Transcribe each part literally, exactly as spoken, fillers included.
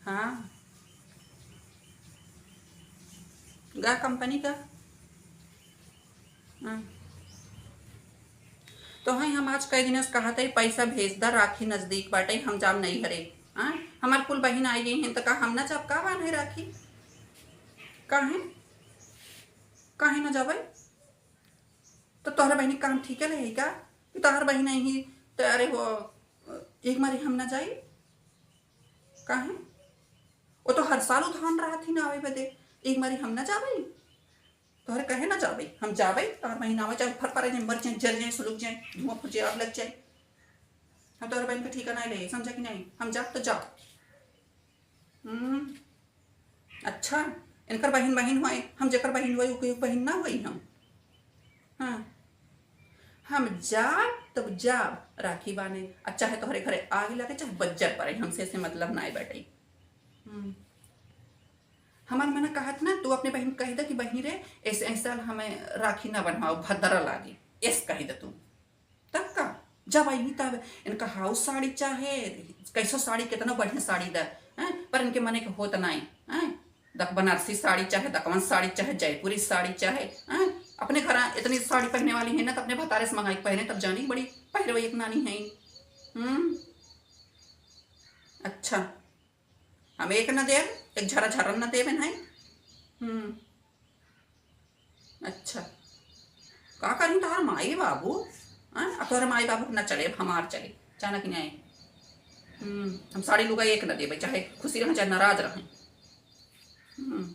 हाँ, गा कंपनी का। हाँ। तो हैं, हम आज कई दिन से कहत है, "पैसा भेज दा, राखी नजदीक बाटे, हम जाब नैहरे।" हाँ, हमार कुल बहिन आई गई हैं, तो का हम ना जाब, का बान्हे राखी? काहे? काहे ना जाबे? तो तोहरे बहिनी काम ठीक है रही का? कि तोहर बहिन आई, तो अरे हो, एक मारी हम ना जाई? काहे? वो तो हर साल उधान रहत ही ना आवे बदे, एक मारी हम ना जाबे? तोहरे कहे ना जाबे, हम जाबे, तोहर बहिन आवे, चाहे फर परे जाए, मर जाए, जल जाए, सुलग जाए, धुआं फूट जाए, आग लग जाए। हम तोहर बहिन के ठिकाना ले, समझा कि नहीं? हम जाब तो जाब। हम्म, अच्छा, इनकर बहिन बहिन होए, हम जेकर बहिन होए, ओके बहिन ना होई हम। हाँ, हम जाब तब जाब राखी बान्हे, आ चाहे तोहरे घरे आग लगे, चाहे बज्जर पड़े, हमसे ऐसे मतलब ना बाटे। हम्म। हमार मन कहत ना, तू अपने बहिन कह दे कि बहिनी रे, ऐसे, ऐसे साल हमें राखी ना बनवाओ, भद्रा लागे, ऐस कह दे तू। तब का? जब आई तब इनका हाउ साड़ी चाहे, कैसो साड़ी, कितना बढ़िया साड़ी द, हैं? पर इनके मने के होत नाई, हैं? दक बनारसी साड़ी चाहे, दकवन साड़ी चाहे, जयपुरी साड़ी चाहे, हैं? अपने घर इतनी साड़ी पहने वाली है ना, तो अपने भतारे से मंगाई के पहने, तब जानी बड़ी पहरवई एक नानी है। हम्म, अच्छा, हम एक न देब, एक झरा झरन न देबे नहीं। हम्म, अच्छा, का करी तोहर माई बाबू? हाँ, अब तोहर माई बाबू के न चले, अब हमार चले, जाना कि नहीं? हम्म, हम साड़ी लुगा एक न देबे, चाहे खुशी रहें, चाहे नाराज रहें। हम्म,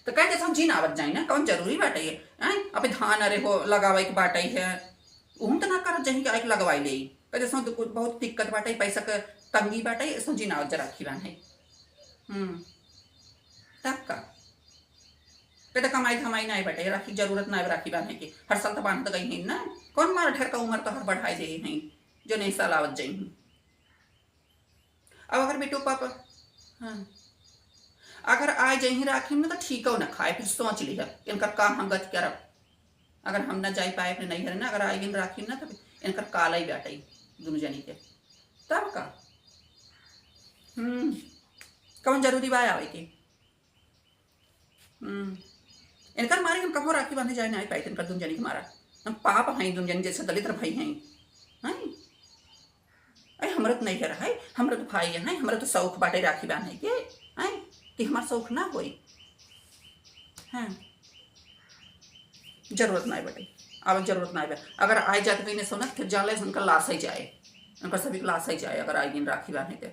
तो कह दे, हम जिन आवत जाई ना, कौन जरूरी बाटे ये? हैं? अबे धान अरे हो लगावे के बाटे है, उहम तो ना करत जहीं के आके लगवाई ले। कह दे, सो दु-, बहुत दिक्कत बाटे, पैसा के तंगी बाटे, सो जिन आवत जा राखी बान्हे। हम्म, तब का? कह दे, कमाई धमाई ना बाटे, राखी जरूरत ना राखी बान्हे के, हर साल तो बांधत गई हैं ना, कौन मार ढेर का उम्र तो हर बढ़ाई दे हैं, जो नहीं साल आवत जाई हैं। अब अगर बेटो पापा, हाँ, अगर आ जाइहीं राखी में तो ठीक हो ना खाए, फिर सोच लिया इनकर का हम गति करब। अगर हम ना जाई पाए अपने नैहर ना, अगर आ गइन राखी में ना, तो इनकर काला ही बाटे दुनू जनी के। तब का? हम्म, कौन जरूरी बा आवे के? हम्म। इनकर मारे हम कबो राखी बांधे जाए ना पाई, इनकर दुन जनी के मारा। हम पाप हैं दुन जनी जैसे दलिद्र भाई हैं। हैं? अरे, हमरा तो नहीं कर है, हमरा तो भाई है, हमरा तो शौक बाटे राखी बांधे के, हैं? कि हमार शौक ना होई। हाँ। जरूरत ना बाटे, अब जरूरत ना बा। अगर आए जात गई ने सोना, फिर जान ले उनका लाश ही जाए, उनका सभी लाश ही जाए, अगर आई दिन राखी बांधे के।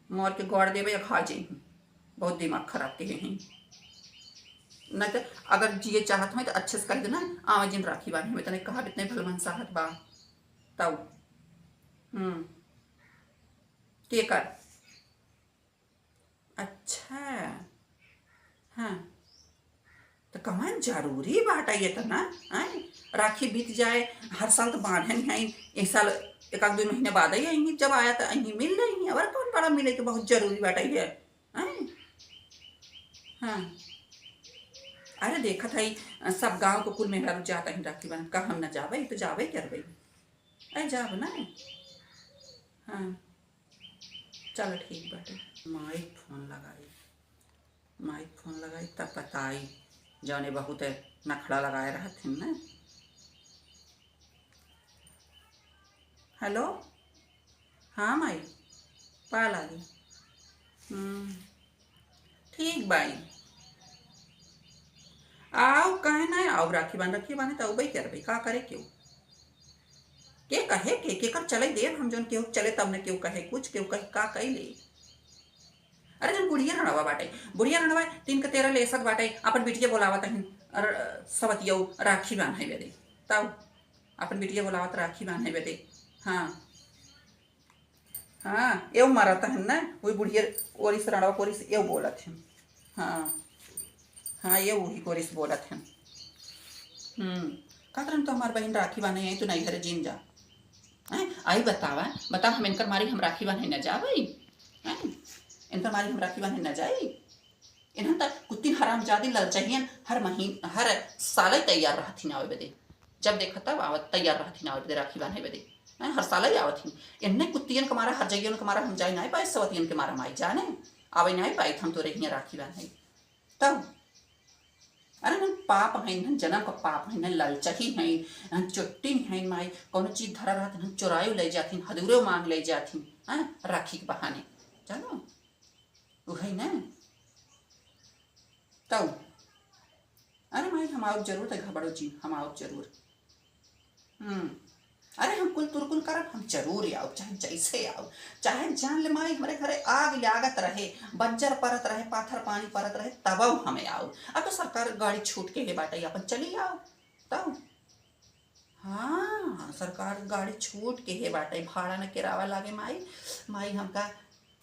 मर के गड़ देबे या खा जाई। बहुत दिमाग खराब के हैं। नहीं तो अगर जिए चाहत हो तो अच्छे से कह देना, आवे जिन राखी बांधे में, तने कहा इतने भलमनसाहत बा। तब, हम्म, के कर? अच्छा, हाँ, तो कौन जरूरी बाटे इतना, हैं? राखी बीत जाए, हर साल तो बांधे नहीं आई, इस साल एक आध दो महीने बाद ही आएंगी, जब आया तो यहीं मिल रही हैं, और कौन बड़ा मिले के बहुत जरूरी बाटे ये, हैं? हाँ, अरे देखत है, सब गांव को कुल मेहरारू जाता ही राखी बांध, का हम ना जाबे? तो जाबे करबे, अरे जाब ना। हाँ, चलो ठीक बाटे, माई फोन लगाई। माई फोन लगाई तब बताई, जौने बहुत नखड़ा लगाए रहत हिन ना। हेलो, हाँ माई, पा लागी। हम्म, ठीक बाई। आओ, काहे ना आओ, राखी बांध, राखी बांधे तो अउबे करबे, का करे केहू? के कहे के, केकर चले देब हम, जौन केहू चले तब न केहू कहे कुछ, केहू कहे का कही ले। अरे जौन बुढ़िया रणवा बाटे, बुढ़िया रणवा तीन के तेरह लेसत बाटे, अपन बिटिया बोलावत हन, और सवतियौ राखी बांधे बदे, तब अपन बिटिया बोलावत राखी बांधे बदे। हाँ, हाँ, एव मारत हन ना, वही बुढ़िया ओरिस रणवा कोरिस एव बोलत हन। हाँ, हाँ, ये वही कोरिस बोलत हन। हम्म, कहत रहन तो हमार बहिन राखी बांधे आई, तो नैहरे जिन जा। हैं? आई बतावा, बतावा, हम इनकर मारी हम राखी बांधे न जाबे? हैं? इनकर मारी हम राखी बांधे न जाई? इन्हन त कुत्ती हरामजादी ललचहियन हर महीन-, हर साले तैयार रहथिन आवे बदे। जब देखा तब आवत, तैयार रहथिन आवे बदे राखी बांधे बदे। हैं, हर साल ही आवत ही। इन्ने कुत्तियन के मारा, हर जइयन के मारा हम जाई नाई पाई, सवतियन के मारा माई जाने, आवे नाई पाई हम तोरे हियाँ राखी बान्हे। तब अरे इन्हन पाप हैं, इन्हन जनम का पाप हैं, इन्हन ललचही हैं, इन्हन चोट्टी हैं माई, कौनो चीज धरा रहत इन्हन चोरायो ले जाथिन, हदूरो मांग ले जाथिन, हैं, राखी के बहाने। जानो? उहै ना? तौ। अरे माई, हम आउब जरूर, त घबड़ो जी, हम आउब जरूर। हम्म। अरे हम कुल तुरकुल करब, हम जरूर आउब, चाहे जैसे आउब, चाहे जान ले माई, हमरे घरे आग लागत रहे, बज्जर परत रहे, पाथर पानी परत रहे, तबौ हम आउब। अब तो सरकार गाड़ी छूट के हे बाटे, अपन चली आउब। तौ। हाँ, सरकार गाड़ी छूट के हे बाटे, भाड़ा न किरावा लागे माई। माई हमका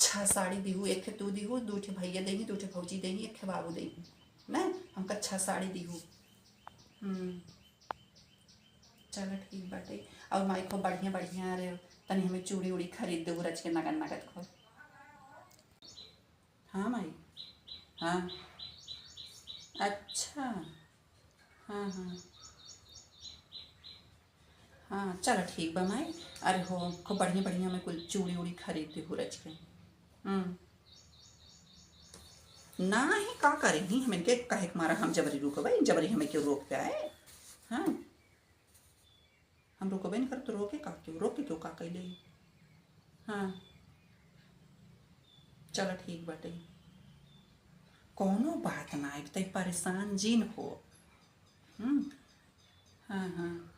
छह साड़ी दिहू, एक ठे तू दिहू, दू ठे भैया देही, दू ठे भौजी देही, एक ठे बाबू देही। ना, हमका छह साड़ी दिहू। हम्म, चलो ठीक बाटे। और माई खूब बढ़िया बढ़िया रे, तनी हमें चूड़ी उड़ी खरीद देहू रच के नगद नगद खूब। हाँ माई। हाँ। अच्छा। हाँ, हाँ। हाँ, चलो ठीक बा माई। अरे हो, खूब बढ़िया बढ़िया में कुल चूड़ी उड़ी खरीद देहू रच के। हम्म। नाही, का करेही, हम इनके कहे के मारा हम जबरी रुकबै, जबरी हमें क्यों रोक पाए? हाँ, हम रुकबै नहीं करब तो रोके का, क्यों रोके, क्यों का कैले? हाँ, चलो ठीक बाटे, कौनो बात ना, अब तै परेशान जिन हो। हम्म। हाँ, हाँ।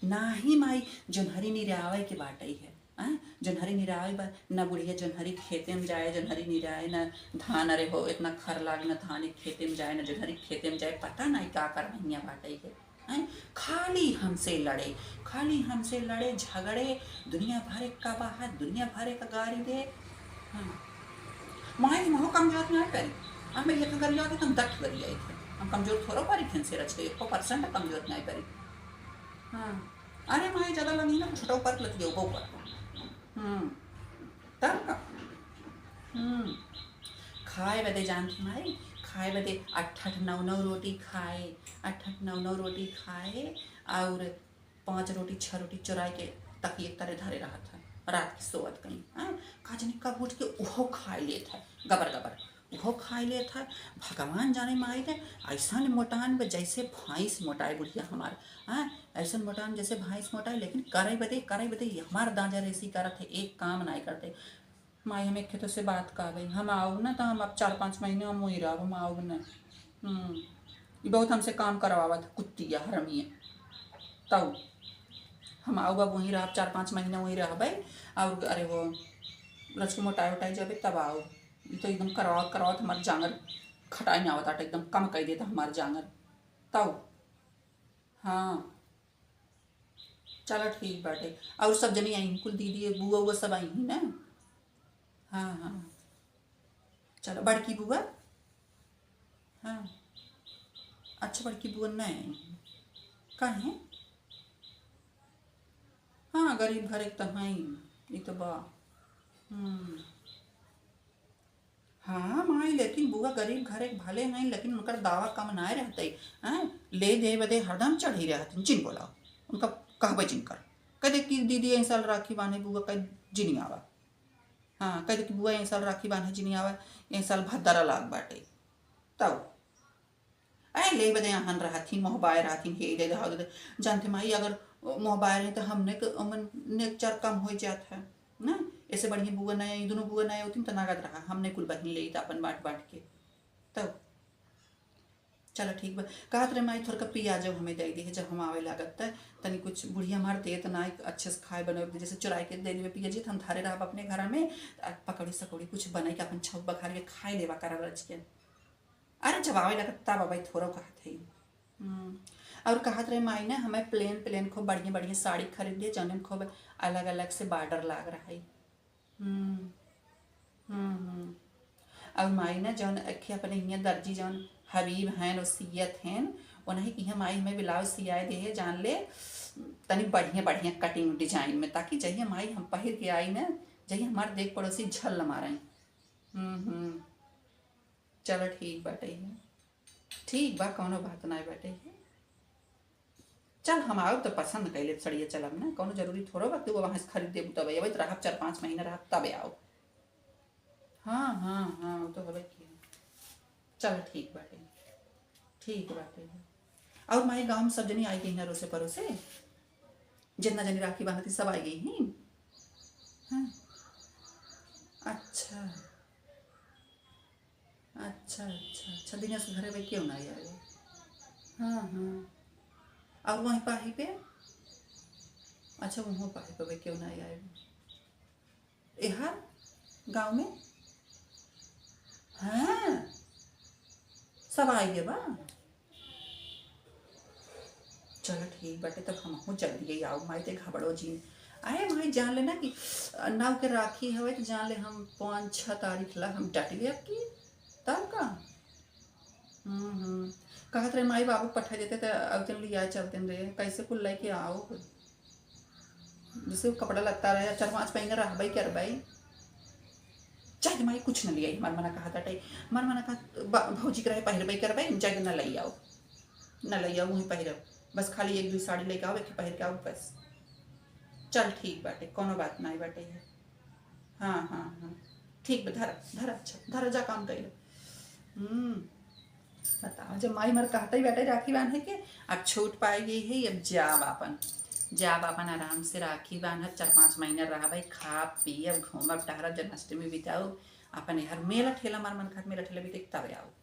नाही माई, जोन्हरी निरावे के बाटई है। आ? जोन्हरी निरावे बा, ना बुढ़िया जोन्हरी खेते में जाए, जोन्हरी निराए, ना धान, अरे हो, इतना खर लाग, ना धान खेते में जाए, ना जोन्हरी खेते में जाए, पता नाही का करवैया बाटई है। हैं? खाली हमसे लड़े, खाली हमसे लड़े, झगड़े, दुनिया भर एक का बाहर, दुनिया भर एक गारी दे। हाँ। माई, हम हो कमजोर ना करी। हम एक गरिया के तुम दस गरिया थे। हम कमजोर थोड़ो करी थे, से रच के एको percent कमजोर ना करी। हाँ। अरे माई, ज्यादा लगी ना, छोटा ऊपर लग जाओ, वो कर। हम्म। तब का? हम्म। खाए बदे जानती माई, खाए बदे अठ अठ नौ नौ रोटी खाए, अठ अठ नौ नौ रोटी खाए, और पाँच रोटी, छह रोटी चुराए के तकिए के तरे धरे रहत है, रात के सोवत कहीं, हाँ, का जाने कब उठ के उहो खाए लेत है, गबर गबर उहो खाए लेत है। भगवान जाने माई रे, ऐसन मोटान बा जैसे भैंस मोटाए बुढ़िया हमार, हाँ, ऐसन मोटान जैसे भैंस मोटाए, लेकिन करे बदे, करे बदे ये हमार दांजा रेसी करत है, एक काम नाई करते। माई, हम एक खेतों से बात कह गई, हम आउब ना, तो हम अब चार पाँच महीने हम वहीं रहब, हम आउब ना। हम्म, ये बहुत हमसे काम करवावत है, कुत्तिया, हरमिया। तब हम आउब, अब वहीं रहब, चार पाँच महीने वहीं रहबे। और अरे वो, रच के मोटाई उटाई जाबे, तब आउब। ये तो एकदम करवावत करवावत हमार जांगर खटाई ना आवत आटे, एकदम कम कर देता हमार जांगर। तब, हाँ। चला ठीक बाटे। और सब जनी आई, कुल दीदी, बुआ, उआ सब आई ही ना? हाँ, हाँ। चला, बड़की बुआ? हाँ। अच्छा, बड़की बुआ नहीं आई। काहे? हाँ, गरीब घर एक तो हैं, ई तो बा। हम्म। हाँ माई, लेकिन बुआ गरीब घरे के भले हैं, लेकिन उनकर दावा कम नाय रहते। हैं, ले दे बदे हरदम चढ़ी रहत, जिन बोलाओ, उनका कहबे जिन कर। कह दे कि दीदी, ए साल राखी बान्हे बुआ, कह जिन आवा। हाँ, कह दे कि बुआ, ए साल राखी बान्हे जिन आवा, ए साल भद्दरा लाग बाटे। तब अरे ले बदे अहन रहथिन, मोहबाए रहथिन, हे दे दे, हा दे दे। जानते माई, अगर मोहबाए रहे तो हमने के, हमन नेक चार कम हो जात है ना। ऐसे बढ़िया बुआ नहीं आई, दोनों बुआ नहीं होती तो नगद रहा, हमने कुल बहिन ले तो अपन बांट बांट के। तब चलो ठीक बा। कहत रहे माई, थोड़का पियाजो हमें दे दी है, जब हम आवे लागत त तनी कुछ बुढ़िया हमार देत ना, अच्छे से खाए बने, जैसे चुराई के दे देवे पियाजी, तो हम धरे रहब अपने घर में, आ पकौड़ी सकौड़ी कुछ बने के अपन छौक बघार के खाए लेवा करब रच के। अरे जब आवे लगत तब अबे थोड़ो कहत है। हम्म। और कहत रहे माई ना, हमें plain plain खूब बढ़िया बढ़िया साड़ी खरीद दे, जौन में खूब अलग अलग से border लाग रहा है। हम्म। हम्म, हम्म। और माई ना जौन अखे अपने हियाँ दर्जी जौन हबीब हैं, वो सियत हैं, उन्हीं की हियाँ माई हमें blouse सियाए दे है, जान ले तनी बढ़िया बढ़िया cutting design में, ताकि जहिया माई हम पहिर के आई ना, जहिया हमार देख पड़ोसी झल मारे। हम्म, हम्म। चलो ठीक बाटे है, ठीक बा, कौनो बात नाय बाटे है। चल, हम आउब त पसंद कइ लेब सड़िया, चलब ना, कौनो जरूरी थोड़ो बा तू वहाँ से खरीद देबू तब अबे, त रहब चार पाँच महीना रहब तबे आउब। हाँ, हाँ, हाँ, वो तो हवे की। चल, ठीक बाटे, ठीक बाटे। और माई, गाँव में सब जनी आई गई ना, रोसे परोसे, जितना जनी राखी बांधती सब आई गई हैं। हाँ, अच्छा, अच्छा, अच्छा, अच्छा, दिनेश के घरे भाई क्यों ना आए? हाँ, हाँ। और वहीं पाही पे? अच्छा, वहाँ पाही पे भाई क्यों ना आए? एहर गाँव में? हाँ, सब आइ गए बा। चलो ठीक बाटे, तब हमहू जल्दी आउब माई, ते घबड़ो जिन। अरे माई, जान लेना कि नौ के राखी हवे, त जान ले हम पाँच छः तारीख ला हम डट गए अब की। तब का? हम्म, हम्म। कहत रहे माई बाबू पठा देते त अब दिन लिया चलते रहे, कैसे कुल लेके आउब? जैसे वो कपड़ा लत्ता रहे, चार पाँच महीना रहबे करबे। चाहे माई कुछ न लियाई, हमार मना कहा ताटे, हमार मना कहा, बा-, भौजी के रहे पहिरबे करबे, जाके न लई आउब, न लई आउब, वहीं पहिरब। बस खाली एक दुई साड़ी लेके आउब, एक पहिर के आउब बस। चल ठीक बाटे, कौनो बात नाई बाटे है। हाँ, हाँ, हाँ, ठीक बा, धरा, धरा, अच्छा, धरा, जा काम कइले। हम्म, बताओ, जब माई हमार कहते ही बाटे राखी बांधे के, अब छूट पाए गई है, अब जाब आपन, जाब आपन आराम से राखी बांधब, चार पाँच महीना रहब, खाब, पियब, घूमब, टहरब, जन्माष्टमी बिताउब, अपन हर मेला ठेला, हमार मन खात मेला ठेला बिते, तब आउब।